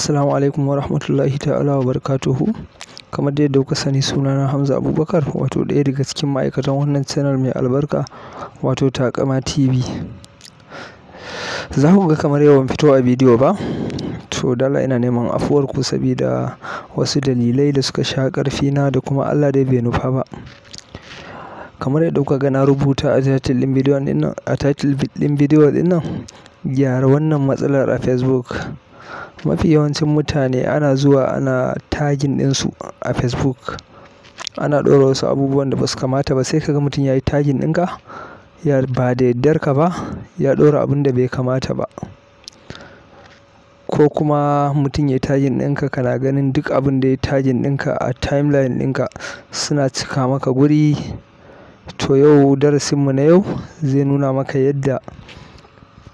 Assalamu alaikum wa rahmatullahi ta'ala wa barakatuhu. Kamar dai yadda kuka sani, sunana Hamza Abubakar, wato ɗaya daga cikin ma'aikatan wannan channel mai albarka, wato Taƙama TV. Za ku ga kamar yau ban fito a bidiyo ba, to dala ina neman afuwar ku sabida wasu dalilai da suka sha ƙarfina da kuma Allah dai bai nufa ba. Kamar yadda kuka ga na rubuta a title ɗin bidiyon ɗin nan, a title ɗin bidiyo ɗin nan, gyara wannan matsalar a Facebook. Mafi yawancin mutane ana zuwa ana tagging ɗinsu a Facebook. Ana ɗora wasu abubuwan da ba su kamata ba, sai ka ga mutum ya yi tagging ɗinka, ya ba da yardarka ba, ya ɗora abun da bai kamata ba. Ko kuma mutum ya yi tagging ɗinka, kana ganin duk abun da ya yi tagging ɗinka a timeline ɗinka suna cika maka guri. To yau, darasinmu na yau zai nuna maka yadda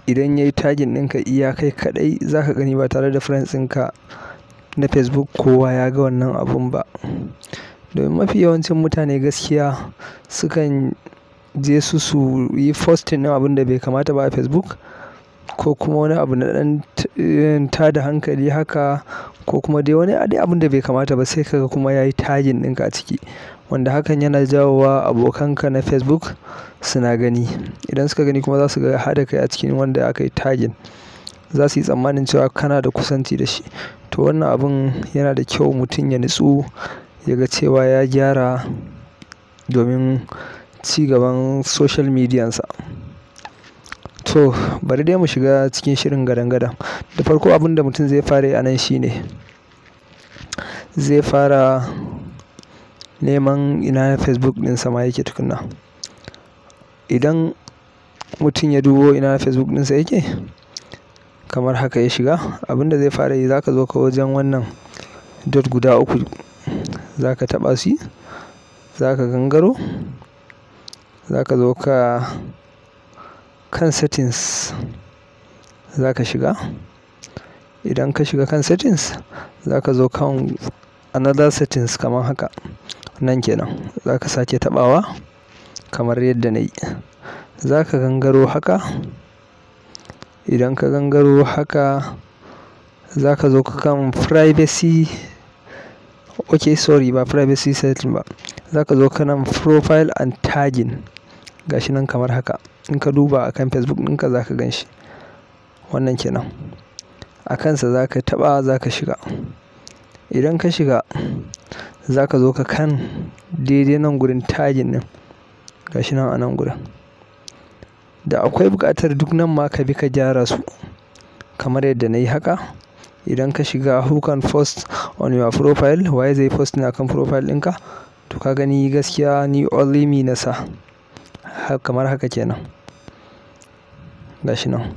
idan ya yi tagging ɗinka, iya kai kaɗai za ka gani ba tare da friends ɗinka na Facebook kowa ya ga wannan abun ba. Domin mafi yawancin mutane gaskiya sukan je su yi posting ɗin abun da bai kamata ba a Facebook, ko kuma wani abu na ɗan tada hankali haka, ko kuma dai wani dai abun da bai kamata ba, sai ka ga kuma ya yi tagging ɗinka a ciki. Wanda hakan yana jawo wa abokanka na Facebook suna gani. Idan suka gani kuma, za su ga har da kai a cikin wanda aka yi tagging. Za su yi tsammanin cewa kana da kusanci da shi. To wannan abun yana da kyau mutum ya nutsu ya ga cewa ya gyara domin cigaban social mediansa. To bari dai mu shiga cikin shirin gadan-gadan. Da farko, abun da mutum zai fara yi a nan shine zai fara neman ina Facebook ɗinsa ma yake tukuna. Idan mutum ya dubo ina Facebook ɗinsa yake, kamar haka ya shiga, abin da zai fara yi, za ka zo ka wajen wannan dot guda uku, za ka taɓa shi, za ka gangaro, za ka zo ka kan settings za ka shiga. Idan ka shiga kan settings, za ka zo kan another settings kamar haka. Nan kenan. Za ka sake taɓawa kamar yadda na yi. Za ka gangaro haka. Idan ka gangaro haka, za ka zo kan privacy. Okay, sorry, ba privacy setting ba. Za ka zo kan profile and tagging. Gashi nan kamar haka. In ka duba a kan Facebook ɗinka, za ka gan shi. Wannan kenan. A kansa za ka taɓa, za ka shiga. Idan ka shiga, za ka zo ka kan daidai nan gurin tagging ɗin. Gashi nan a nan gurin. Da akwai buƙatar duk nan ma ka bi ka gyara su kamar yadda na yi haka. Idan ka shiga who can post on your profile, waye zai post a kan profile ɗinka? To ka gani, gaskiya ni only me na sa. Kamar haka kenan. Gashi nan.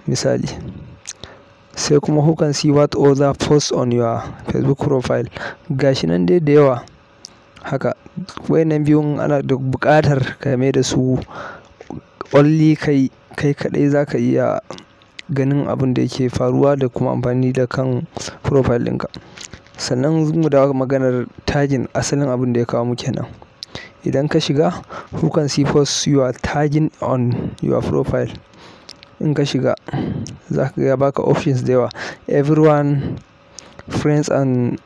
Misali. Sai kuma who can see what other post on your Facebook profile. Gashi nan dai da yawa. Haka. Wayannan biyun ana da buƙatar ka mai da su only kai, kai kaɗai za ka iya ganin abun da yake faruwa da kuma amfani da kan profile ɗinka. Sannan mu dawo maganar tagging, asalin abun da ya kawo mu kenan. Idan ka shiga who can see post you are tagging on your profile, in ka shiga, za ka ga ya baka options da yawa. Everyone, friends and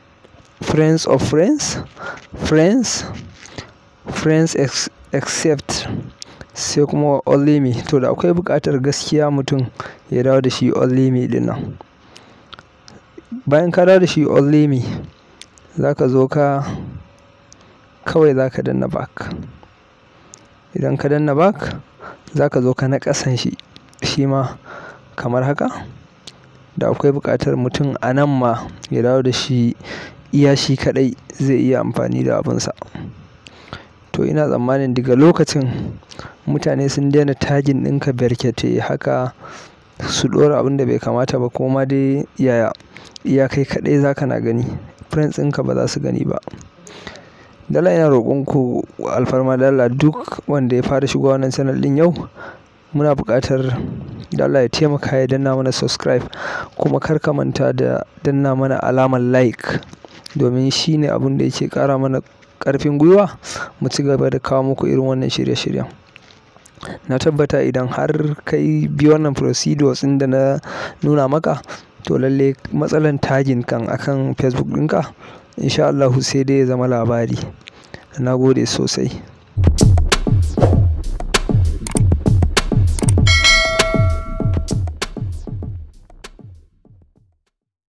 friends of friends, friends, friends except, sai kuma only me. To da akwai buƙatar gaskiya mutum ya dawo da shi only me ɗin nan. Bayan ka dawo da shi only me, za ka zo ka kawai za ka danna back. Idan ka danna back, za ka zo ka na ƙasan shi, shi ma kamar haka. Da akwai buƙatar mutum a nan ma ya dawo da shi iya shi kaɗai zai iya amfani da abunsa. To ina tsammanin daga lokacin mutane sun daina tagging ɗinka barkate haka, su ɗora abun da bai kamata ba, ko ma dai yaya, iya kai kaɗai za ka na gani. Friends ɗinka ba za su gani ba. Dala ina roƙon ku alfarma, dala duk wanda ya fara shigowa wannan channel ɗin yau, muna buƙatar da Allah ya taimaka ya danna mana subscribe, kuma kar ka manta da danna mana alamar like, domin shine abun da yake ƙara mana ƙarfin gwiwa mu ci gaba da kawo muku irin wannan shirye-shiryen. Na tabbata idan har ka bi wannan procedures ɗin da na nuna maka, To lalle matsalar tagging kan akan Facebook ɗinka in sha Allahu sai dai ya zama labari. Na gode sosai.